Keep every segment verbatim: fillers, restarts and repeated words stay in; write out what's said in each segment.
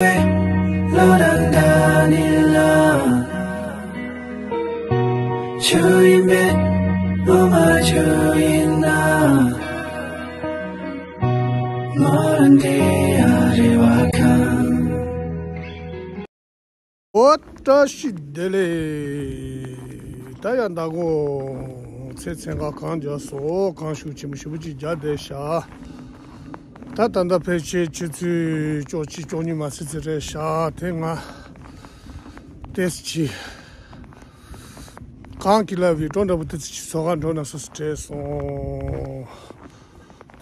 བློ་དང་འདྲ་ནི་ལ། ཆུ་ཡིན་པས་ངོ་མ་ཆུ་ཡིན་ན། ངོ་རང་དེ་ཡ་རེ་བ་ཁང་། ཨོ་བཀྲ་ཤིས་བདེ་ལེགས། ད་ཡང་ཟླ་གོང་ཚེས་ཚན་ཁ་གང་རྒྱག་སོ་གང་ཤུགས་ཆེན་པོ་ཞེ་པོ་ཅིག་རྒྱག་བསྡད་ཤག་ད་ད་ལྟ་ཕལ་ཆེར་ཆུ་ཚོད་བཅུ་གཅིག་བཅུ་གཉིས་མ་ཚད་ཚད་རེད་ཤག་དེ་ང་ཏེས་ཅི་གང་གི་ལ་བི་ཀྲོ་འདྲ་པོ་ཏེས་ཅི་ཚོ་ག་འགྲོ་ན་སོ་སོ་བྲེལ་སོང་།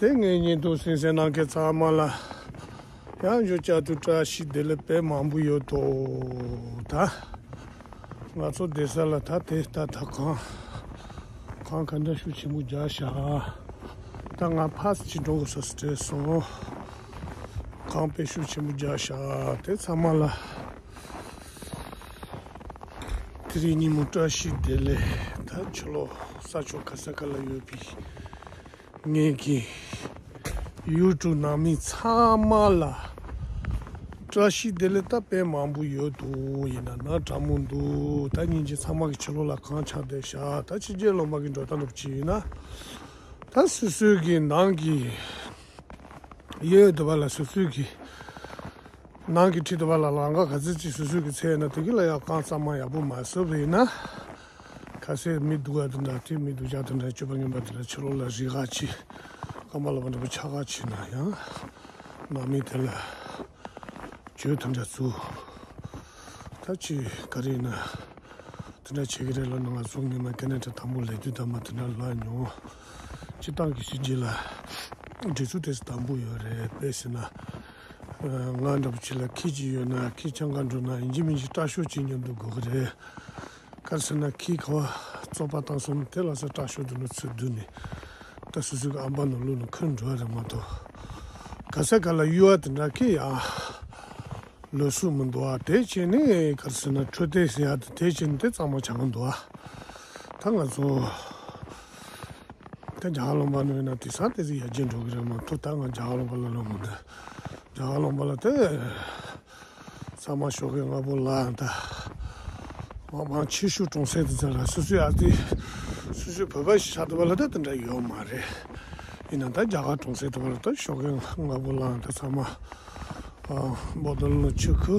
དེ་ངའི་བརྙན་ཐུང་གསན་གཟིགས་གནང་མཁན་ཚང་མ་ལ་ཡང་བསྐྱར་དུ་བཀྲ་ཤིས་བདེ་ལེགས་དཔེ་མང་པོ་ཡོད་དོ། ད་ང་ཚོ་བསྡད་ས་ལ་ད་དེ་ད་ད་གང་གང་ག་འདྲ་ཤུགས་ཆེན་པོ་རྒྱག་ཤག་ད་ང་ཕར་ཅིག་འགྲོ་དགོས་ས་སུ་བྲེལ་སོང་། གང་དཔེ་ཤུགས་ཆེན་པོ་རྒྱག་ཤག་དེ་ཚང་མ་ལ་དེ་རིང་ཉིན་མོ་བཀྲ་ཤིས་བདེ་ལེགས། ད་ཕྱི་ལོགས་ས་ཕྱོགས་ག་ས་ག་ལ་ཡོད་པའི་ངེད་ཀྱི་ཡུ་ཊུབ་ནང་མི་ཚང་མ་ལ་བཀྲ་ཤིས་བདེ་ལེགས། ད་དཔེ་མང་པོ་ཡོད་འདུག་ཡིན་ན་ན་དྲང་མོ་འདུག་ད་སྙིང་རྗེ། ཚང་མ་གི་ཕྱི་ལོགས་ལ་གང་ཆགས་བསྡད་ཤག་ད་ཕྱི་རྒྱལ་ལོ་མ་གི་འགྲོ་སྟངས་འདྲ་པོ་ཅིག་ཡིན་ན། ད་སོ་སོའི་གི་ནང་གི་ཡོད་འདུག་པ་ལ་སོ་སོའི་གི་ནང་གི་ཁྲིད་འདུག་པ་ལ་ལང་ཀ་ག་ཚོད་ཅིག་སོ་སོའི་གི་ཚེ་ཡིན་ན་དེ་གི་ལ་ཡག་གང་གཙང་མ་ཡག་པོ་མ་བཟོ་བ་ཡིན་ན། ཁ་སེ་མི་སྡུག་ག་དེ་འདྲ་དེ་མི་སྡུག་ཅག་དེ་འདྲ་སྤྱོད་པ་ངན་པ་དེ་འདྲ་ཕྱི་ལོགས་ལ་རི་ཁ་ཅིག་ཀ་མ་ལ་བ་འདྲ་པོ་ཆགས་ཁ་ཕྱིན་ན་ཡང་ནང་མི་དེ་ལ་བྱོས་དེ་འདྲ་བཙུགས། ད་ཅི་ག་རེ་ཡིན་ན་དེ་འདྲ་བྱེད་ཀྱི་རེད་ལབ་ན། ང་ཚོ་སྔོན་མ་ཁེ་ན་ཌ་དང་པོ་སླེབས་དུས་ད་མ་དེ་འདྲ་ལབ་མྱོང་། སྤྱིར་བཏང་གི་ཕྱི་རྒྱལ་ལ་འགྲོ་ཚུལ་དེ་ཚོ་དང་པོ་ཡོད་རེད། དཔེ་ཟེར་ན་ང་འདྲ་པོ་ཅིག་ལ་ཁྱི་ཅིག་ཡོད་ན་ཁྱི་འཆམ་ག་འགྲོ་ན་ཡིན་གཅིག་མིན་གཅིག་སྐྲ་ཤོག་ཅིག་མཉམ་དུ་དགོས་ཀྱི་རེད། ག་རེ་ཟེར་ན་ཁྱི་ག་བ་བཙོག་པ་བཏང་སོང་ན་དེ་ལ་ས་སྐྲ་ཤོག་དེ་ནས་ཚུར་བསྡུས་ནས་ད་སོ་སོའི་གི་ཨམ་པ་ནང་བླུགས་ནས་ཁུར་འགྲོ་བ་རེད་མ་གཏོགས། ག་ས་ག་ལ་གཡུར་བ་དེ་འདྲ་ཁྱི་ཡ་ལོས་སུ་མི་འདུག་ཨ། དེ་བྱས་ནས་ག་རེ་ཟེར་ན་འཕྲོད་བསྟེན་ཟེར་ཡ་དེ་དེ་བྱས་ནས་དེ་གཙང་མ་ཆགས་མི་འདུག་ཨ། ད་ང་ཚོ་ད་རྒྱ་གར་ལུང་པ་ནང་ཡིན་ན་དེང་སང་དེ་ཚོ་ཡར་རྒྱས་འགྲོ་གི་རེད་མ་གཏོགས། ད་ང་རྒྱ་གར་ལུང་པ་ལ་ལོག་མི་འདུག་རྒྱ་གར་ལུང་པ་ལ་དེ་ཚང་མ་ཞོགས་ཀས་སྔ་པོ་ལངས། ད་མང་མང་ཆེ་ཤོས་གྲོང་གསེབ་དེ་ཚོ་ལ་སོ་སོའི་ཨ་ཏི་སོ་སོའི་བོད་པ་ཞིག་ཆགས་འདུག་པ་ལ་ད་དེ་འདྲ་ཡོད་མ་རེད། ཡིན་ན་ད་རྒྱ་གར་གྲོང་གསེབ་དེ་བ་ལ་ད་ཞོགས་ཀས་སྔ་པོ་ལངས། ད་ཚང་མ་ཨ་བོ་དོལ་ལ་ཆུ་ཁུ་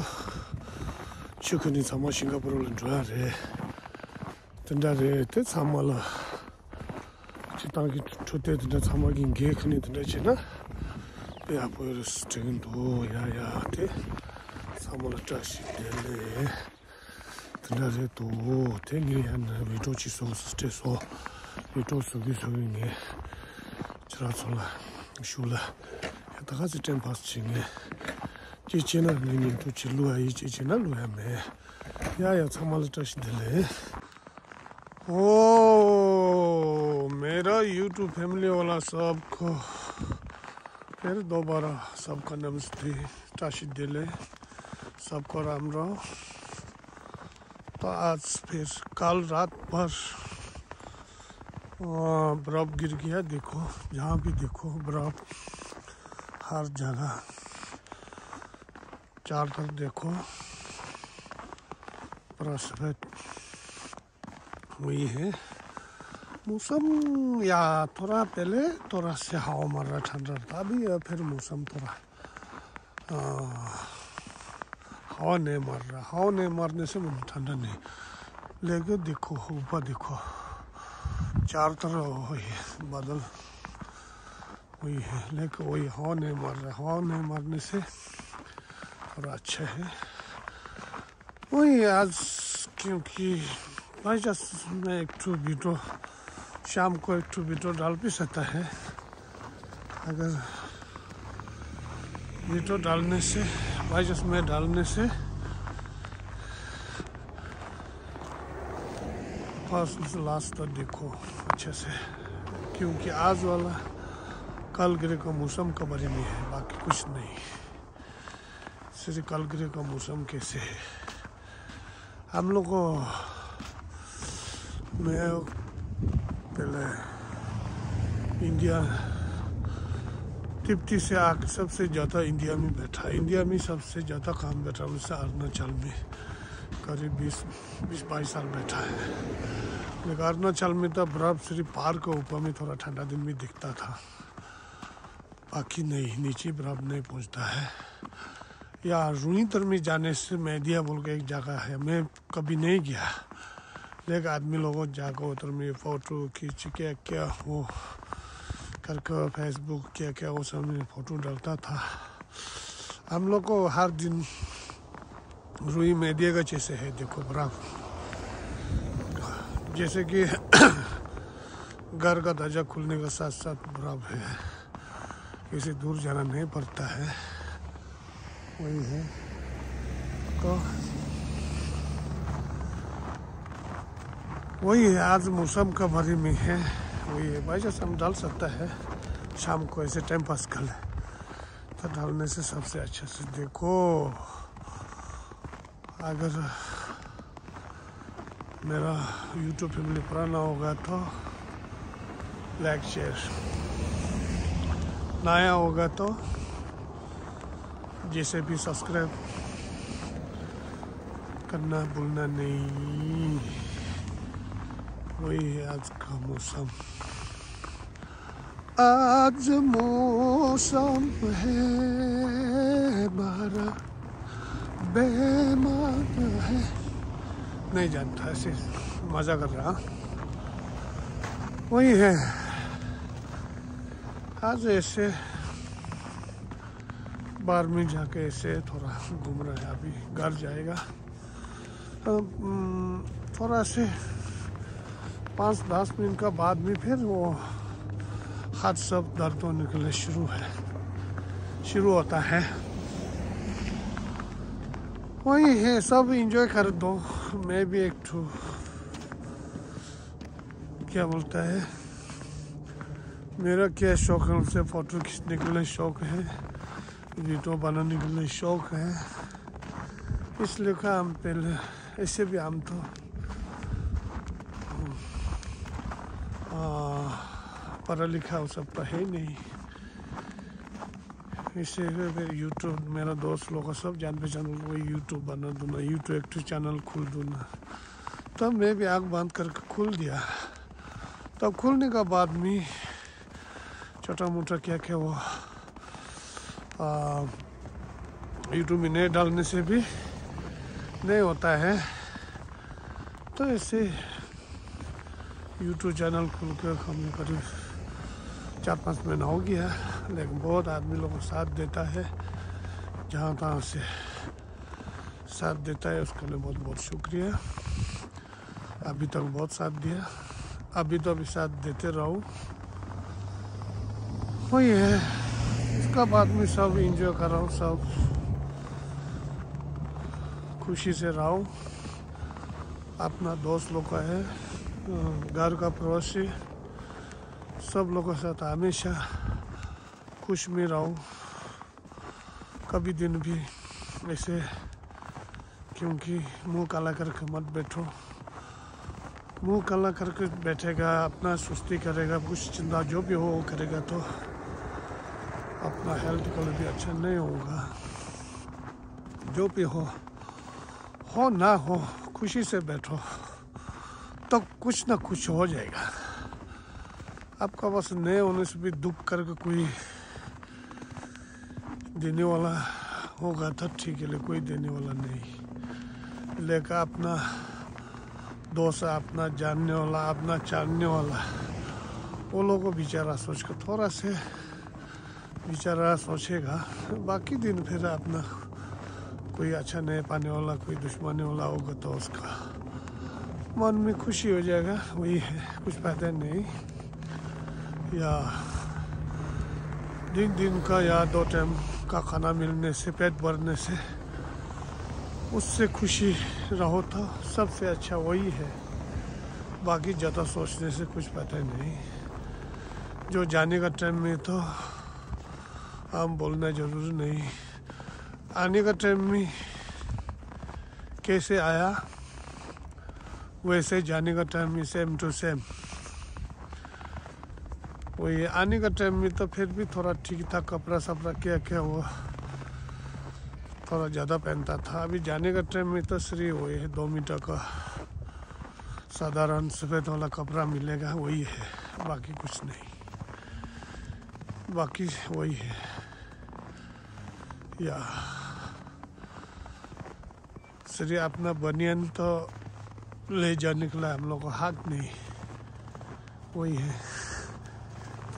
ཆུ་ཁུ་ནས་ཚང་མ་སིང་ག་པུར་ལ་འགྲོ་ཡ་རེད། དེ་འདྲ་རེད། དེ་ཚང་མ་ལ་སྤྱིར་བཏང་གི་འཕྲོད་བསྟེན་དེ་འདྲ་ཚང་མ་གི་འགན་ཁུར་ནས་དེ་འདྲ་བྱས་ན་དཔེ་ཡག་པོ་ཡོད་རེད་དྲན་གྱི་འདུག་ཡ་ཡ་དེ་ཚང་མ་ལ་བཀྲ་ཤིས་བདེ་ལེགས། དེ་འདྲ་རེད་འདུག་དེ་ངས་ཡང་ན་བི་ཀྲོ་ཅིག་བཟོ་དགོས་སུ་སྤྲད་སོང་། བི་ཀྲོ་བཟོ་གི་བཟོ་གི་ངས་ཁྱེད་རང་ཚོ་ལ་ཞུ་ལ་ཡ་ད་ག་ཚོད་སྤྲད་ཕག་ཅིག་ངས་ཅིག་བྱས་ན་ངས་ཉིན་ཐུག་ཅིག་བླུག་ཡ་ཡིན། ཅིག་བྱས་ན་བླུག་ཡ་མེད། ཡ་ཡ་ཚང་མ་ལ་བཀྲ་ཤིས་བདེ་ལེགས། ओ मेरा YouTube family वाला सबको फिर दोबारा सबका नमस्ते। राशि दिले सबको राम राम। तो आज फिर कल रात भर आ, बर्फ गिर गया। देखो, जहाँ भी देखो बर्फ, हर जगह चार तरफ देखो, पूरा सफेद हुई है। मौसम या थोड़ा पहले थोड़ा से हवा मार रहा, ठंडा था। अभी या फिर मौसम थोड़ा, आ, हवा नहीं मार रहा। हवा नहीं मारने से मतलब ठंडा नहीं। लेकिन देखो, ऊपर देखो, चारों तरफ वही बादल हुई है, लेकिन वही हवा नहीं मार रहा। हवा नहीं मारने से थोड़ा अच्छा है। वही आज, क्योंकि बाई चांस मैं एक ठो वीडियो, शाम को एक ठो वीडियो डाल भी सकता है। अगर वीडियो डालने से, बाई चांस मैं डालने से फर्स्ट से लास्ट तक देखो अच्छे से, क्योंकि आज वाला कल गिरे का मौसम के बारे में है, बाकी कुछ नहीं। सिर्फ कल गिरे का मौसम कैसे है हम लोग को, मैं पहले इंडिया तिब्बती से आके सबसे ज़्यादा इंडिया में बैठा है। इंडिया में सबसे ज़्यादा कम बैठा, वैसे अरुणाचल में करीब बीस, बीस बाईस साल बैठा है। लेकिन अरुणाचल में तो बर्फ सिर्फ पहाड़ के ऊपर में थोड़ा ठंडा दिन में दिखता था, बाकी नहीं, नीचे बर्फ नहीं पहुंचता है। या रुई तर में जाने से मैदिया बोल के एक जगह है, मैं कभी नहीं गया, लेकिन आदमी लोगों जाकर उधर में फोटो खींच के क्या वो करके, फेसबुक क्या क्या वो सब में फोटो डालता था। हम लोग को हर दिन रुई मैदिया का जैसे है, देखो बर्फ, जैसे कि घर का दरवाजा खुलने का साथ साथ बर्फ है, किसी दूर जाना नहीं पड़ता है। वही है। तो वही है, आज मौसम का बारे में है। वही है, बाई चांस हम डाल सकता है शाम को ऐसे टाइम पास कर ले, तो डालने से सबसे अच्छा से देखो। अगर मेरा YouTube फैमिली पुराना होगा तो लाइक शेयर, नया होगा तो जैसे भी सब्सक्राइब करना भूलना नहीं। वही है आज का मौसम। आज मौसम है बारा बेमार है। नहीं जानता, ऐसे मजा कर रहा। वही है, आज ऐसे बाहर में जाके ऐसे थोड़ा घूम रहा है, अभी घर जाएगा। अम, थोड़ा से पाँच दस मिनट का बाद में फिर वो हाथ सब दर्द होने के लिए शुरू है, शुरू होता है। वही है, सब एंजॉय कर दो। मैं भी एक ठो, क्या बोलता है, मेरा क्या शौक है, उनसे फोटो खींचने के लिए शौक है, वीडियो बनाने के लिए शौक है। इसलिए काम पहले ऐसे भी हम तो आ, पढ़ा लिखा वो सब तो है नहीं। इसे फिर YouTube, मेरा दोस्त लोग का सब जान पहचान, वो YouTube बना दूंगा, YouTube एक ठो चैनल खोल दूंगा। तब मैं भी आँख बंद करके खोल दिया। तब खोलने का बाद में छोटा मोटा क्या क्या वो आ, YouTube में नहीं डालने से भी नहीं होता है। तो ऐसे YouTube चैनल खोल के हमें करीब चार पाँच महीना हो गया, लेकिन बहुत आदमी लोग साथ देता है, जहाँ तहाँ से साथ देता है, उसके लिए बहुत बहुत शुक्रिया। अभी तक बहुत साथ दिया, अभी तो अभी साथ देते रहो। वही है, इसका बाद में सब एंजॉय करो, सब खुशी से रहो। अपना दोस्त लोग का है, घर का पड़ोसी, सब लोगों के साथ हमेशा खुश में रहो। कभी दिन भी ऐसे, क्योंकि मुंह काला करके मत बैठो। मुंह काला करके बैठेगा, अपना सुस्ती करेगा, कुछ चिंता जो भी हो वो करेगा, तो अपना हेल्थ के लिए भी अच्छा नहीं होगा। जो भी हो, हो ना हो, खुशी से बैठो, तो कुछ ना कुछ हो जाएगा। आपका पास नहीं होने से भी दुख करके कोई देने वाला होगा तो ठीक है, लेकिन कोई देने वाला नहीं। लेकिन अपना दोस्त, अपना जानने वाला, अपना चाहने वाला, वो लोग को बेचारा सोच कर थोड़ा से बेचारा सोचेगा। बाकी दिन फिर अपना कोई अच्छा नहीं पाने वाला, कोई दुश्मनी वाला होगा तो उसका मन में खुशी हो जाएगा, वही है, कुछ फायदा नहीं। या दिन दिन का या दो टाइम का खाना मिलने से, पेट भरने से, उससे खुशी रहो तो सबसे अच्छा वही है। बाकी ज़्यादा सोचने से कुछ फायदा नहीं। जो जाने का टाइम में तो हम बोलना जरूरी नहीं, आने का टाइम में कैसे आया वैसे जाने का टाइम में same to same। वही आने का टाइम में तो फिर भी थोड़ा ठीक था, कपड़ा सपड़ा क्या क्या वो थोड़ा ज़्यादा पहनता था। अभी जाने का टाइम में तो सिर्फ वही दो मीटर का साधारण सफ़ेद वाला कपड़ा मिलेगा, वही है, बाकी कुछ नहीं, बाकी वही है। या सिर्फ अपना बनियान तो ले जाने के लिए हम लोग को हाथ नहीं, वही है।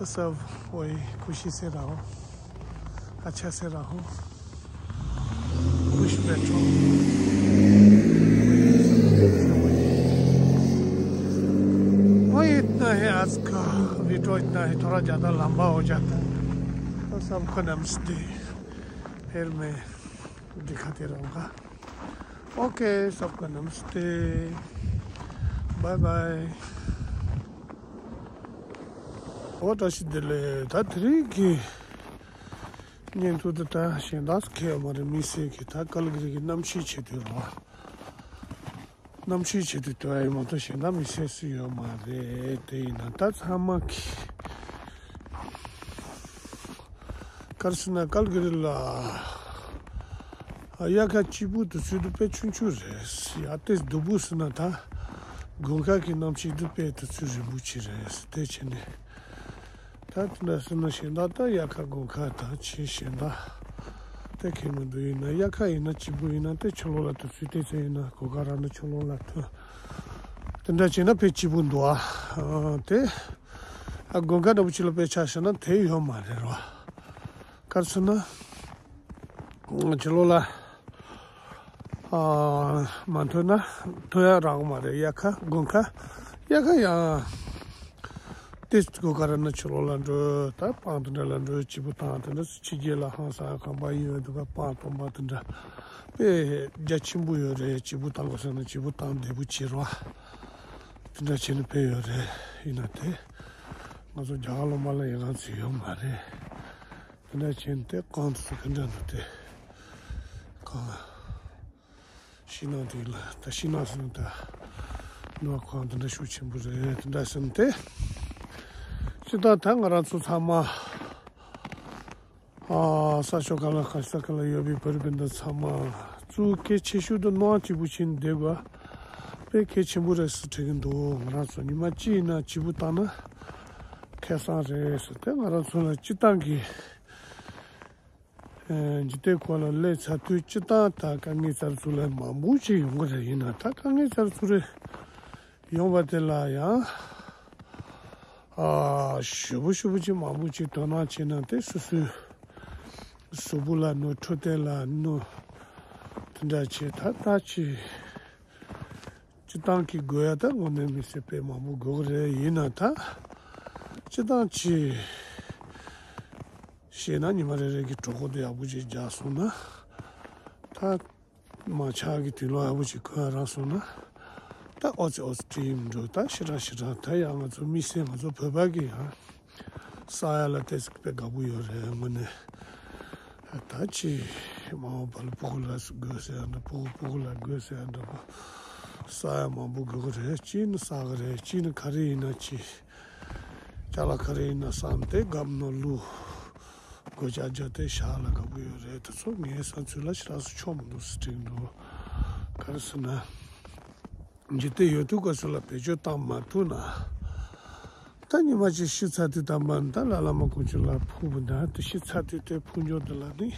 तो सब वही, खुशी से रहो, अच्छा से रहो, खुश बैठो। वही इतना है आज का वीडियो, इतना ही, थोड़ा ज़्यादा लंबा हो जाता है। तो सबको नमस्ते। फिर मैं दिखाते रहूँगा। ओके, सबका नमस्ते, बाय बाय। འོ་བཀྲ་ཤིས་བདེ་ལེགས། ད་དེ་རིང་གི་བརྙན་ཐུང་འདི་ད་གཞན་དག་སུ་གལ་ཡོད་མ་རེད། དམིགས་བསལ་གྱི་ད་ཀལ་གི་རི་གི་གནམ་གཤིས་བྱེད་དུས་རོ། གནམ་གཤིས་བྱེད་དུས་དུ་ཡིན་མ་གཏོགས་གཞན་དག་དམིགས་བསལ་སུ་ཡོད་མ་རེད། དེ་ཡིན་ན་ད་ཚང་མ་གི་ཀར་སི་ན་ཀལ་གི་རི་ལ་དབྱར་ཁ་སྐྱིད་པོ་དུས་ཚོད་དུ་དཔེ་ཆུང་ཆུང་རེད། ཡ་ཏེ་སྡུག་པོ་ཟེར་ན་ད་དགུན་ཁ་གི་གནམ་གཤིས་དུ་དཔེ་དུས་ཚོད་རིང་པོ་ཅིག་རེད། དེ་བྱས་ནས་ད་དེ་འདྲ་ཟེར་ན་གཞན་དག་ད་དབྱར་ཁ་དགུན་ཁ་ད་ཆེ་གཞན་དག་དེ་ཁེ་མི་འདུག་ཡིན་ན་དབྱར་ཁ་ཡིན་ན་སྐྱིད་པོ་ཡིན་ན་དེ་ཕྱི་ལོགས་ལ་དུས་ཚོད་དེ་ཚོད་ཡིན་ན་གོ་ཁ་ར་ན་ཕྱི་ལོགས་ལ་ཐོན། དེ་འདྲ་བྱས་ན་དཔེ་སྐྱིད་པོ་འདུག་ཨ། དེ་ཨ་དགུན་ཁ་འདྲ་པོ་ཅིག་ལ་དཔེ་ཆ་བཞག་ན་དེ་ཡོད་མ་རེད་རོ། ག་རེ་ཟེར་ན། ཕྱི་ལོགས་ལ་ཨ་མ་ཐོན་ན་ཐོན་ཡ་རག་མ་རེད། དབྱར་ཁ་དགུན་ཁ་དབྱར་ཁ་ཡང་ཏེ་སྒོ་ཁ་ར་ན་ཕྱི་ལོགས་ལ་འགྲོ། ད་སྤང་དེ་འདྲ་ལ་འགྲོ། སྐྱིད་པོ་བཏང་དེ་འདྲ་ཕྱི་རྒྱལ་ལ་ཧང་སང་ཁང་པ་ཡོད་འདུག་ག་སྤང་སྟོང་པ་དེ་འདྲ་དཔེ་རྒྱ་ཆེན་པོ་ཡོད་རེད། སྐྱིད་པོ་བཏང་དགོས་ཟེར་ན་སྐྱིད་པོ་བཏང་བདེ་པོ་བྱེད་རོགས། དེ་འདྲ་བྱས་ནས་དཔེ་ཡོད་རེད། ཡིན་ན་དེ་ང་ཚོ་རྒྱ་གར་ལོ་མ་ལ་ཡིན་རང་ཚོ་ཡོད་མ་རེད། དེ་འདྲ་བྱས་ནས་དེ་གང་དུ་སུ་ག་འདྲ་འདུག་དེ་གང་ཤིང་ནགས་དེ་ལ་ད་ཤིང་ནགས་སུ་ད་ནུ་བ་གང་དེ་འདྲ་ཤུགས་ཆེན་པོ་རེད། དེ་འདྲ་སེམས་ཏེ་སྤྱི་ད་ད་ང་རང་ཚོ་ཚང་མ་ཨ་ས་ཕྱོགས་ག་ལ་ག་ས་ག་ལ་ཡོད་པའི་བོད་རིགས་སྤུན་ཟླ་ཚང་མ་གཙོ་བོ་གལ་ཆེ་ཤོས་དེ་ནང་གཅིག་པུ་ཕྱིན་བསྡད་དགོས། དཔེ་གལ་ཆེན་པོ་རེད་ཟེར་དྲན་གྱི་འདུག་ང་རང་ཚོ་ཉི་མ་གཅིག་ཡིན་ན་སྐྱིད་པོ་བཏང་ན་ཁེ་བཟང་རེད་ཟེར་ཏེ་ང་རང་ཚོ་ལ་སྤྱི་བཏང་གི་ཨ་འཇིག་རྟེན་སྐོར་ལ་སླེབས་ཚར་དུས་སྤྱི་བཏང་ད་དཀའ་ངལ་ཙར་ཚུར་ལ་མང་པོ་ཞིག་ཡོང་གི་རེད། ཡིན་ན་ད་དཀའ་ངལ་ཙར་ཚུར་རེ་ཡོང་བ་དེ་ལ་ཡང་ཨ་ཞུ་བོ་ཞུ་བོ་ཅིག་མང་པོ་ཅིག་དོ་སྣང་བྱས་ན་དེ་སོ་སོའི་གཟུགས་པོ་ལ་གནོད། འཕྲོད་བསྟེན་ལ་གནོད། དེ་འདྲ་བྱས་ད་ད་ཅི་སྤྱི་བཏང་གི་དགོས་ཡ་ད་དངོས་གནས་མི་སེར་དཔེ་མང་པོ་དགོས་ཀྱི་རེད། ཡིན་ན་ད་སྤྱི་བཏང་ཅི་ཤེས་ན་ཉི་མ་རེ་རེ་གི་གྲོད་ཁོག་དེ་ཡག་པོ་ཅིག་རྒྱག་སོང་ན་ད་མ་ཆག་གི་དུས་ལོ་ཡག་པོ་ཅིག་གོན་རག་སོང་ན་ད་ཨོ་ཙི་ཨོ་ཙི་བྲིས་མི་འགྲོ། ད་ཞེ་དྲག་ཞེ་དྲག་ད་ཡང་ང་ཚོ་མི་སེར་ང་ཚོ་བོད་པ་གི་ཡང་ས་ཡ་ལ་ཏོག་ཙམ་དཔེ་དགའ་པོ་ཡོད་རེད། དངོས་གནས་ད་ཅི་མ་འོངས་པ་ལ་སྤུ་གུ་ལ་དགོས་ཟེར་ཡ་འདྲ། སྤུ་གུ་སྤུ་གུ་ལ་དགོས་ཟེར་ཡ་འདྲ་པོ་ས་ཡ་མང་པོ་དགོས་ཀྱི་རེད། གཅིག་ནི་ཟ་གི་རེད། གཅིག་ནི་ག་རེ་ཡིན་ན་ཅི་ཅ་ལག་ག་རེ་ཡིན་ན་བསམ་སྟེ་སྒམ་ནང་བླུགས། སྒོ་ལྕགས་རྒྱག་སྟེ་བཞག་ལ་དགའ་པོ་ཡོད་རེད། དེ་ཚོ་ངའི་བསམ་ཚུལ་ལ་ཞེ་དྲག་སུ་ཆོག་མི་འདུག་ཟེར་དྲན་འདུག་ག་རེ་ཟེར་ན། འཇིག་རྟེན་ཡོད་དུས་སྐབས་སུ་ལ་བེད་སྤྱོད་བཏང་མ་ཐུབ་ན། ད་ཉི་མ་གཅིག་ཤི་ཚར་དུས་དམ་པ་ད་ལ་ལ་མ་དཀོན་མཆོག་ལ་ཕུག་པ་ད་དེ་ཤི་ཚར་དུས་དེ་ཕུག་འཇོག་དེ་ལ་ནི་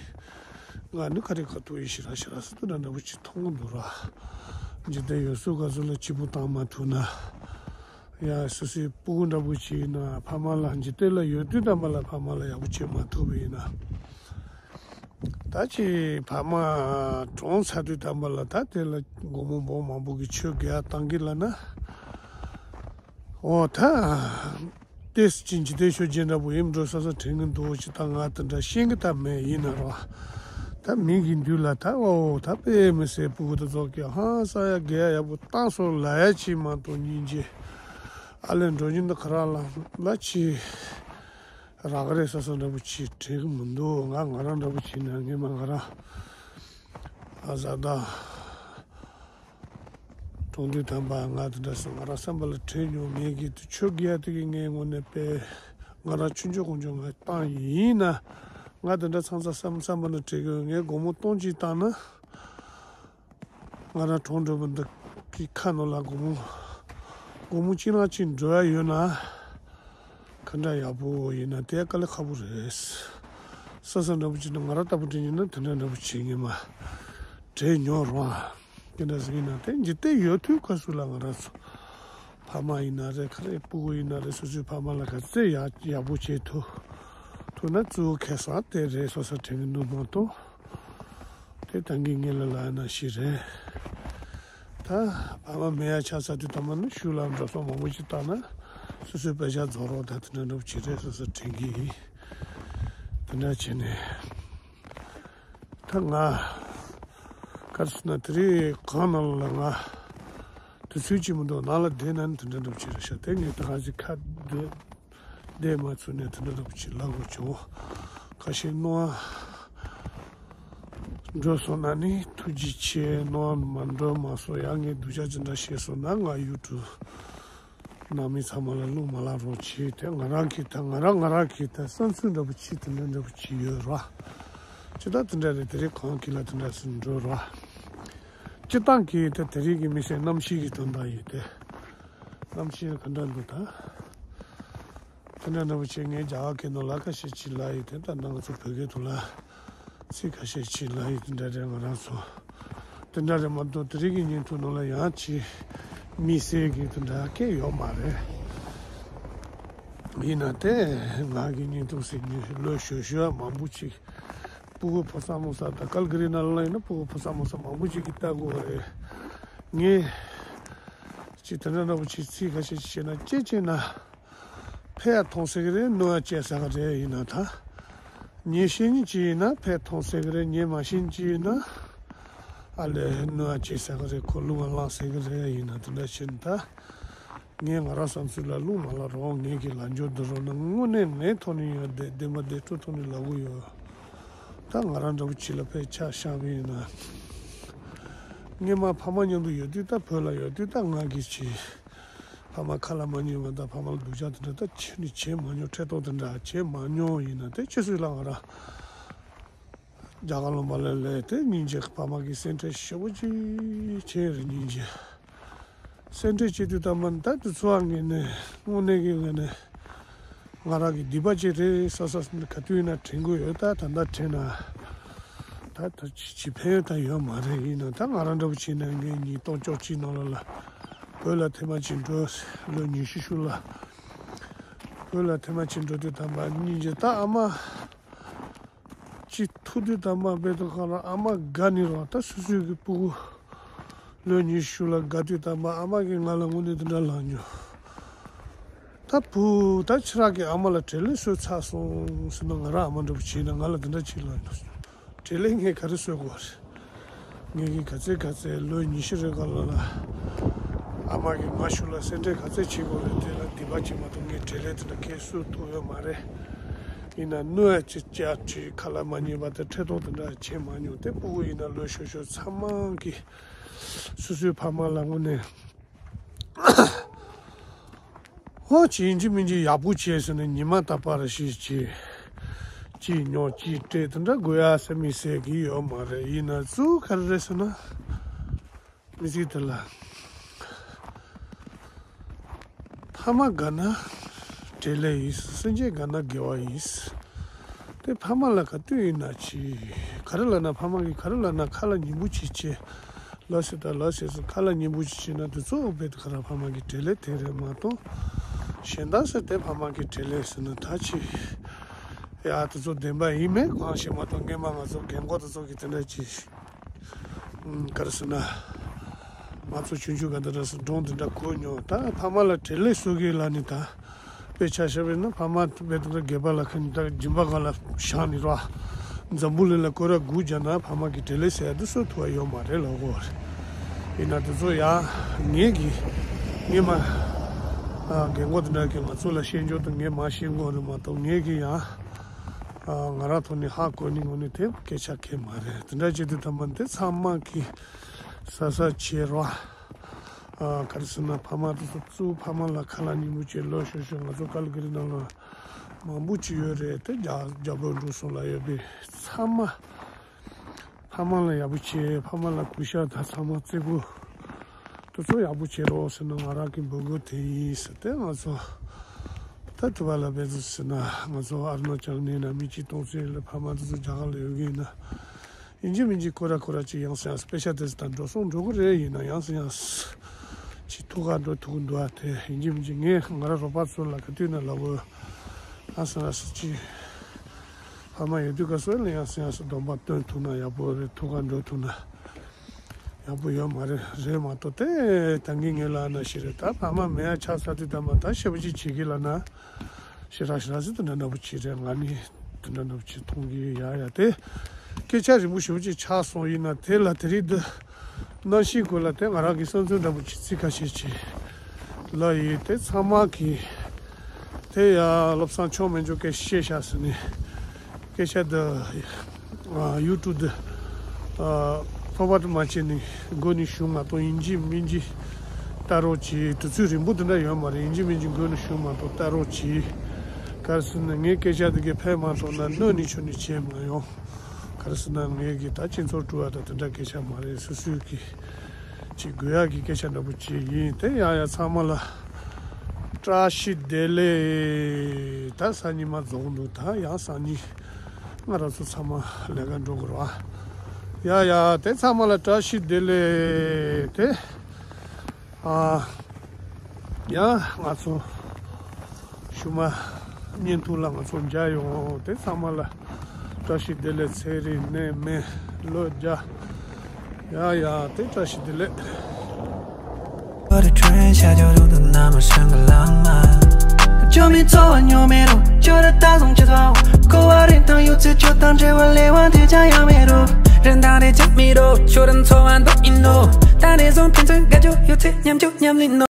ང་ནི་ག་རེ་ག་ཐུག་ཡིན་ཞེ་དྲག་ཞེ་དྲག་ཟེར་དུས་འདྲ་འདྲ་པོ་ཅིག་མཐོང་གི་འདུག་ར། འཇིག་རྟེན་ཡོད་དུས་སྐབས་སུ་ལ་སྐྱིད་པོ་བཏང་མ་ཐུབ་ན། ཡ་སོ་སོའི་སྤུ་གུ་འདྲ་པོ་ཅིག་ཡིན་ན་ཕ་མ་ལ་འཇིག་རྟེན་ལ་ཡོད་དུས་དམ་པ་ལ་ཕ་མ་ལ་ཡག་པོ་བྱེད་མ་ཐུབ་པ་ཡིན་ན། ད་ཅི་ཕ་མ་གྲོངས་ཚར་དུས་དམ་པ་ལ་ད་དེ་ལ་སྒོར་མོ་འབོར་མང་པོ་གི་ཆོས་དགེ་བ་བཏང་གི་ལ་ན། འོ་ད་ཏེས་ཅི་འཇིག་རྟེན་ཤོ་རྗེ་འདྲ་པོ་ཡིན་འགྲོ་ས་ས་དྲན་གི་འདུག་ཅི་ད་ང་དེ་འདྲ་ཤེས་གི་ད་མེད་ཡིན་ན་རོ། ད་མི་གི་འདུས་ལ་ད་འོ་ད་དཔེ་མི་སྲིད་སྤུ་གུ་དེ་ཚོ་གི་ཧང་སང་ཡ་དགེ་བ་ཡག་པོ་བཏང་སོང་ལ་ཡ་ཅི་མ་གཏོགས་སྙིང་རྗེ་ཨ་ལས་འགྲོ་ཉིན་ད་ཁ་ར་ལ་ལ་ཅི། རག་རེད་ས་ས་འདྲ་པོ་ཅིག་དྲན་གི་མི་འདུག་ང་ང་རང་འདྲ་པོ་བྱས་ན་ངས་མ་ང་རང་ཨ་ཟ་ད་གྲོང་སྡེ་དམ་པ་ང་དེ་འདྲ་སོང་ང་རང་བསམ་པ་ལ་དྲན་མྱོང་། ངས་གི་དེ་ཆོས་དགེ་བ་དེ་གི་ངའི་ངོ་ནས་དཔེ་ ང་རང་ཆུང་ཆུང་གོང་ཆུང་ང་བཏང་ཡིན་ན། ང་དེ་འདྲ་ཚང་ཚང་བསམ་བསམ་པ་ན་བྲེལ་གི་ཡོད། ངས་སྒོར་མོ་སྟོང་གཅིག་བཏང་ན། ང་རང་གྲོངས་འགྲོ་བ་འདི་གི་ཁ་ནང་ལ་སྒོར་མོ་སྒོར་མོ་གཅིག་ནང་གཅིག་འགྲོ་ཡ་ཡོད་ན། ག་འདྲ་ཡག་པོ་ཡིན་ན་དེ་དཀའ་ལས་ཁག་པོ་རེད། ས་ས་འདྲ་པོ་ཅིག་ན་ང་རང་ལྟ་བུ་དྲན་ཡིན་ན་དེ་འདྲ་འདྲ་པོ་བྱེད་ངེས་མ་དྲན་མྱོང་རོགས། དེ་འདྲ་ཟེར་ཡིན་ན་དེ་འཇིག་རྟེན་ཡོད་དུས་སྐབས་སུ་ལ་ང་རང་ཚོ་ཕ་མ་ཡིན་ན་རེད། ག་རེ་སྤུ་གུ་ཡིན་ན་རེད། སོ་སོའི་ཕ་མ་ལ་ག་ཚད་ཡག་ཡག་པོ་བྱེད་ཐུབ་ཐུབ་ན་གཙོ་བོ་ཁེ་བཟང་དེ་རེད་སོ་སོ་དྲན་གི་འདུག་མ་གཏོགས། དེ་ད་གིན་ངེད་ལ་ལབ་ན་ཤི་རེད། ད་ཕ་མ་མེད་ཡ་ཆགས་ཚར་དུས་ད་མ་ནི་ཤུལ་ལ་འགྲོ་སོང་མང་པོ་ཞིག་བཏང་ན་སོ་སོའི་པེ་ཤག་རྫོགས་རོགས། ད་དེ་འདྲ་འདྲ་པོ་བྱེད་རེད་སོ་སོ་དྲན་གི་ཡིན། དེ་འདྲ་བྱས་ནས་ད་ང་ག་རེ་ཟེར་ན་དེ་རིང་གང་ནང་ལ་ང་དུས་ཚོད་ཅིག་མི་འདུག་ནང་ལ་བསྡད་ན་ནི་དེ་འདྲ་འདྲ་པོ་བྱེད་རེད་ཤག་དེ་ངས་ད་ག་ཅིག་ཁ་བསྡད། བསྡད་མ་ཚུགས་ནས་དེ་འདྲ་འདྲ་པོ་ཅིག་ལབ་དགོས་བྱུང་། ཁ་ཤས་རྣོ་བ་འགྲོ་སོང་ན་ནི་ཐུགས་རྗེ་ཆེ། རྣོ་བ་མ་འགྲོ་མ་སོང་ཡང་ངས་སྡུག་ཅག་ཅི་འདྲ་བཤད་སོང་ན་ང་ཡུ་ཊུབ་ནང་མི་ཚང་མ་ལ་རླུང་མ་ལངས་རོགས་གྱིས། དེ་ང་རང་གིས་ད་ང་རང་ང་རང་གིས་ད་བསམ་ཚུལ་འདྲ་པོ་ཅིག་དེ་འདྲ་འདྲ་པོ་ཅིག་ཡོད་ར། ཅི་ད་དེ་འདྲ་རེད། དེ་རིང་གང་གི་ལ་དེ་འདྲ་ཟེར་འགྲོ་ར། སྤྱི་བཏང་གི་ད་དེ་རིང་གི་མི་སེར་གནམ་གཤིས་ཀྱི་དོན་དག་ཡིན་ཏེ། གནམ་གཤིས་ག་འདྲ་འདུག་ད། དེ་འདྲ་འདྲ་པོ་བྱས་ངས་རྒྱ་གར་སྐད་ནང་ལ་ཁ་ཤས་ཅིག་ལབ་ཡིན་ཏེ། ད་ནང་ང་ཚོ་བོད་སྐད་དུ་ལ་ཚིག་ཁ་ཤས་ཅིག་ལབ་ཡིན་དེ་འདྲ་རེད། ང་རང་ཚོ་དེ་འདྲ་རེད་མ་གཏོགས་དེ་རིང་གི་བརྙན་ཐུང་ནང་ལ་ཡང་ཅིག་དམིགས་བསལ་གྱི་དེ་འདྲ་སྐད་ཡོད་མ་རེད། ཡིན་ན་དེ་ང་གི་བརྙན་ཐུང་ཟེར་མཁན་ལོ་ཤོར་ཤོར་མང་པོ་ཅིག་སྤུ་གུ་ཕོ་གསར་མོ་གསར་ད་ཀལ་ཀ་རི་ནང་ལ་ཡིན་ན་སྤུ་གུ་ཕོ་གསར་མོ་གསར་མང་པོ་ཅིག་གིས་ལྟ་དགོས་པ་རེད། ངས་ཅིག་དེ་འདྲ་འདྲ་པོ་ཅིག་ཚིག་ཁ་ཤས་ཅིག་བཤད་ན། སྐྱེས་སྐྱེས་ན་ཕར་ཡ་མཐོང་ཟེར་གི་རེད། རྣོ་ཡ་སྐྱེས་ཟེར་གི་རེད། ཡིན་ན་ད་ཉལ་ཤེས་མཁན་ཅིག་ཡིན་ན་ཕར་མཐོང་ཟེར་གི་རེད། ཉལ་མ་ཤེས་མཁན་ཅིག་ཡིན་ན་ཨ་ལས་རྣོ་ཡ་སྐྱེས་ཟེར་གི་རེད། ཁོ་རླུང་བ་ལངས་ཟེར་གི་རེད། ཡིན་ན་དེ་འདྲ་བྱས་ན་ད། ངས་ང་རང་བསམ་ཚུལ་ལ་རླུང་མ་ལངས་རོགས། ངེད་ཀྱི་ལ་འབྱོར་འདི་རོགས་ན་དངོས་གནས་ངའི་ཐོག་ནས་ཡོད་བདེ་བདེན་པ་བདེ་སྤྲོ་ཐོག་ནས་ལབ་གི་ཡོད། ད་ང་རང་འདྲ་པོ་ཅིག་ལ་ཕར་ཆ་བཞག་པ་ཡིན་ན། སྔོན་མ་ཕ་མ་མཉམ་དུ་ཡོད་དུས་ད་བོད་ལ་ཡོད་དུས་ད་ང་གིས་ཅིག་ཕ་མ་ཁ་ལ་མ་ཉན་པ་དང་ཕ་མ་ལ་སྡུག་ཅག་དེ་འདྲ་ད་ཁྱོན་ནས་བྱེད་མ་མྱོང་། ཁྲེལ་ཏོག་དེ་འདྲ་བྱེད་མ་མྱོང་། ཡིན་ན་དེ་ཕྱི་སོས་ལ་ང་རང་རྒྱ་གར་ལ་མ་ལས་ལས་དེ་སྙིང་རྗེ། ཕ་མ་གི་སེམས་ཁྲལ་ཞེ་པོ་ཅིག་བྱེད་རེད། སྙིང་རྗེ། སེམས་ཁྲལ་བྱེད་དུས་ད་མ་ད་དུ་འཚོ་བ་ངེས་ནས་དངོས་གནས་ཀྱི་ངེས་ནས་ང་རང་གི་སྡིག་པ་ཅིག་རེད་བསམ་བསམ་ག་དུས་ཡིན་ན་དྲན་གྱི་ཡོད། ད་ད་ལྟ་དྲན་ན་ད་ད་ཅི་ཅི་ཕན་ཡོན་ད་ཡོད་མ་རེད། ཡིན་ན་ད་ང་རང་འདྲ་པོ་བྱས་ན་ངས་ཉིས་སྟོང་བཅུ་གཅིག་ནང་ལོགས་ལ་བོད་ལ་ཐེངས་མ་གཅིག་འགྲོ། ལོ་ཉི་ཤུ་ཤུ་ལ་བོད་ལ་ཐེངས་མ་གཅིག་འགྲོ་དུས་ད་མ་སྙིང་རྗེ། ད་ཨ་མ་ཅིག་ཐུག་དུས་ད་མ་དཔེ་དུ་གང་ལ་ཨ་མ་དགའ་ནི་རོ། ད་སོ་སོའི་གི་སྤུ་གུ་ལོ་ཉི་ཤུ་ལ་དགའ་དུས་ད་མ་ཨ་མ་གིས་ང་ལ་དངོས་གནས་དེ་འདྲ་ལབ་མྱོང་། ད་བུ་ད་ཁྱེད་རང་གིས་ཨ་མ་ལ་བྲེལ་ལེ་བཟོས་ཚར་སོང་ཟེར་ན། ང་རང་ཨ་མ་འདྲ་པོ་བྱས་ན་ང་ལ་དེ་འདྲ་བྱེད་ལབ་མྱོང་། བྲེལ་ལེ་ངས་ག་རེ་བཟོས་དགོས་རེད། ངེད་ཀྱི་ག་ཚད་ག་ཚད་ལོ་ཉི་ཤུ་རེ་ག་ལ་ལ་ཨ་མ་གིས་ང་ཤུ་ལ་སེམས་ཁྲལ་ག་ཚད་བྱེད་དགོས་རེད། དེ་ལ་སྡིག་པ་བྱེད་མ་གཏོགས་ངས་བྲེལ་ལེ་དེ་འདྲ་ཁས་བཟོ་ཐུབ་ཡོད་མ་རེད། ཡིན་ན་གནོད་ཡ་ཅིག་ཅག་ཅིག་ཁ་ལ་མ་ཉན་པ་དང་ཁྲེལ་ཏོག་དེ་འདྲ་བྱེད་མ་མྱོང་། དེ་སྤུ་གུ་ཡིན་ན་ལོ་ཤོར་ཤོར་ཚང་མ་གིས་སོ་སོའི་ཕ་མ་ལ་དངོས་གནས་ཧོ་ཅི་ཡིན་གཅིག་མིན་གཅིག་ཡག་པོ་བྱས་ཟེར་ནས་ཉི་མ་ད་པར་ཞིག་ཅིག་ཅིག་ཉོ་ཅིག་སྤྲད་དེ་འདྲ་དགོས་ཡ་ཟེར་མི་ཟེར་གི་ཡོད་མ་རེད། ཡིན་ན་གཙོ་བོ་ག་རེ་རེད་ཟེར་ན། མི་ཚེ་འདི་ལ་ཕ་མ་དགའ་ན་བྲེལ་ལེ་ཡིན། སེམས་ཅན་དགའ་ན་དགེ་བ་ཡིན། དེ་ཕ་མ་ལ་ག་དུས་ཡིན་ན་ཅི། ག་རེ་ལབ་ན་ཕ་མ་གིས་ག་རེ་ལབ་ན་ཁ་ལ་ཉན་པོ་ཅིག་བྱེད། ལབ་ཟེར་ད་ལབ་ཟེར་ཟེར་ཁ་ལ་ཉན་པོ་ཅིག་བྱེད་ན་དེ་ཚོ་དཔེ་དེ་ག་ར་ཕ་མ་གི་བྲེལ་ལེ་དེ་རེད་མ་གཏོགས། གཞན་དག་ཟེར་དེ་ཕ་མ་གི་བྲེལ་ལེ་ཟེར་ན་ད་ཅི། ཡ་དེ་ཚོ་བདེན་པ་ཡིན་མིན་གང་ཤེས་མ་གཏོགས། སྔོན་མ་ང་ཚོ་རྒན་གོག་དེ་ཚོ་གིས་དེ་འདྲ་ཅིག་ཨུམ། ག་རེ་ཟེར་ན། ང་ཚོ་ཆུང་ཆུང་ག་འདི་འདྲ་སེ་སྒྲུང་འདི་འདྲ་གོ་མྱོང་། ད་ཕ་མ་ལ་བྲེལ་ལེ་བཟོ་གི་ལབ་ནི་ད། དཔེ་ཆ་བཞག་པ་ཡིན་ན་ཕ་མ་དཔེ་འདི་འདྲ་སྒལ་པ་ལ་ཁ་ནི་ད་སྦྱིན་པ་སྒང་ལ་བཞག་ནི་ར། འཛམ་བུ་གླིང་ལ་སྐོར་ར་སྒུག་བརྒྱབ་ན་ཕ་མ་གི་བྲེལ་ལེ་ཟེར་ཡ་འདི་བཟོ་ཐུབ་པ་ཡོད་མ་རེད་ལབ་གོ། ཡིན་ན་དེ་ཚོ་ཡང་ངེད་ཀྱི་ངེད་མ་ཨ་རྒན་གོག་འདི་འདྲ་གི་ང་ཚོ་ལ་བཤད་འཇོག་དང་ངེད་མ་བཤད་གོ་རེད་མ་གཏོགས། ངེད་ཀྱི་ཡང་ཨ་ང་རང་ཐོག་ནས་ཧ་གོ་ནི་ངོ་ནས་དེ་སྐད་ཆ་གང་མ་རེད། དེ་འདྲ་བྱེད་དུས་ད་མ་འདི་ཚང་མ་གི་ས་ས་བྱེད་རོགས། ཨ་ག་རེ་ཟེར་ན་ཕ་མ་དེ་ཚོ་གཙོ་བོ་ཕ་མ་ལ་ཁ་ལ་ཉན་པོ་བྱེད། ལོ་ཤོར་ཤོར་ང་ཚོ་ཀལ་ཀ་རི་ནང་ལ་ མང་པོ་ཅིག་ཡོད་རེད། དེ་རྒྱ་རྒྱ་བོད་འབྲུག་གསུམ་ལ་ཡོད་པའི་ཚང་མ། ཕ་མ་ལ་ཡག་པོ་བྱེད། ཕ་མ་ལ་གུས་ཞབས་དང་ཚང་མ་བརྩི་བཀུར་དེ་ཚོ་ཡག་པོ་བྱེད་རོགས་ཟེར་ན་ང་རང་གི་འབོད་སྐུལ་དེ་ཡིན་ཟེར། དེ་ང་ཚོ་ད་དུ་བ་ལ་བེ་ཟི་ཟེར་ན་ང་ཚོ་ཨ་རུ་ན་ཅལ་ནས་ན་མི་གཅིག་སྟོང་ཚོད་ལ་ཕ་མ་དེ་ཚོ་རྒྱ་གར་ལ་ཡོད་ཀྱི་ཡིན་ན། ཡིན་གཅིག་མིན་གཅིག་ཁོ་ར་ཁོ་ར་ཅིག་ཡང་སེ་ཡང་སེ་པེ་ཤ་དེ་ཚོ་དང་འགྲོ་སོང་འགྲོ་གི་རེད། ཡིན་ན་ཡང་སེ་ཡང་སེ་ཅིག་ཐུག་ག་འགྲོ་ཐུག་གི་འདུག་ཨ། དེ་ཡིན་གཅིག་མིན་གཅིག་ངས་ང་ར་རོགས་པ་ཚོ་ལ་ག་དུས་ན་ལབ་དགོས། ཡང་སེ་ཡང་སེ་ཅིག་ཕ་མ་ཡོད་དུས་ག་སོ་ལ་ཡང་སེ་ཡང་སེ་སྡོམ་པ་སྟོན་ཐུབ་ན་ཡག་པོ་རེད། ཐུག་ག་འགྲོ་ཐུབ་ན་ཡག་པོ་ཡོད་མ་རེད། རེད་མ་གཏོགས་དེ་ད་གིན་ངས་ལབ་ན་ཞིག་རེད། ད་ཕ་མ་མེད་ཡ་ཆགས་ས་དུས་ད་མ་ད་ཤེས་པ་ཅིག་བྱེད་ཀྱི་ལབ་ན། ཞེ་དྲག་ཞེ་དྲག་ཟེར་དེ་འདྲ་འདྲ་པོ་ཅིག་རེད། ང་ནི་དེ་འདྲ་འདྲ་པོ་ཅིག་མཐོང་གི་ཡ་ཡ། དེ་སྐད་ཆ་རིང་པོ་ཞེ་པོ་ཅིག་ཆགས་སོང་། ཡིན་ན་དེ་ལ་དེ་རིང་འདི་གནམ་གཤིས་སྐོར་ལ་དེ་ང་རང་གི་བསམ་ཚུལ་འདྲ་པོ་ཅིག་ཚིག་ཁ་ཤས་ཅིག་ལབ་ཡིན། དེ་ཚང་མ་གི་དེ་ཡ་བློ་བཟང་མཆོག་མེད་འཇོག་སྐད་བཤད་ཤག་ཟེར་ནས་སྐད་ཆ་འདི། ཨ། ཡུ་ཊུབ་དུ། ཨ། ཕོར་ཝཌ་མ་བྱས་ནས་འགོ་ནས་ཞུ་མ་གཏོགས་ཡིན་གཅིག་མིན་གཅིག་ལྟ་རོགས་གྱིས། དུས་ཚོད་རིང་པོ་དེ་འདྲ་ཡོད་མ་རེད། ཡིན་གཅིག་མིན་གཅིག་འགོ་ནས་ཞུ་མ་གཏོགས་ལྟ་རོགས་གྱིས། ག་རེ་ཟེར་ན་ངའི་སྐད་ཆ་དེ་གའི་ཕན་མ་ཐོགས་ན་གནོད་ནས་ཆོ་ནས་བྱས་མ་ཡོང་། ག་རེ་ཟེར་ན་ངའི་གི་ད་སྤྱི་ཚོགས་དཀྲུག་ཡ་ད་དེ་འདྲ་སྐད་ཆ་མ་རེད། སོ་སོའི་གི་ཅིག་དགོས་ཡག་གི་སྐད་ཆ་འདྲ་པོ་ཅིག་ཡིན། དེ་ཡང་ཡང་ཚང་མ་ལ་བཀྲ་ཤིས་བདེ་ལེགས། ད་སང་ཉིན་མ་རྫོགས་འདུག་ད་ཡང་སང་ཉིན་ང་རང་ཚོ་ཚང་མ་ལས་ཀ་འགྲོ་དགོས་རེད་བ། ཡ་ཡ་དེ་ཚང་མ་ལ་བཀྲ་ཤིས་བདེ་ལེགས། དེ་ཨ་ཡ་ང་ཚོ་ཞུ་མ་བརྙན་ཐུང་ལ་ང་ཚོ་མཇལ་ཡོང་། དེ་ཚང་མ་ལ་བཀྲ་ཤིས་བདེ་ལེགས། ཚེ་རིང་ནད་མེད་ལོ་བརྒྱ། ཡ་ཡ་དེ་བཀྲ་ཤིས་བདེ་ལེགས། 我的春夏就读的那么深刻浪漫。救命做完又没路，就得打从起头。过完天堂又吃就当结婚，连完天将要没路。人当得讲没路，就能做完都一路。当得从平常感觉有这样就样没路。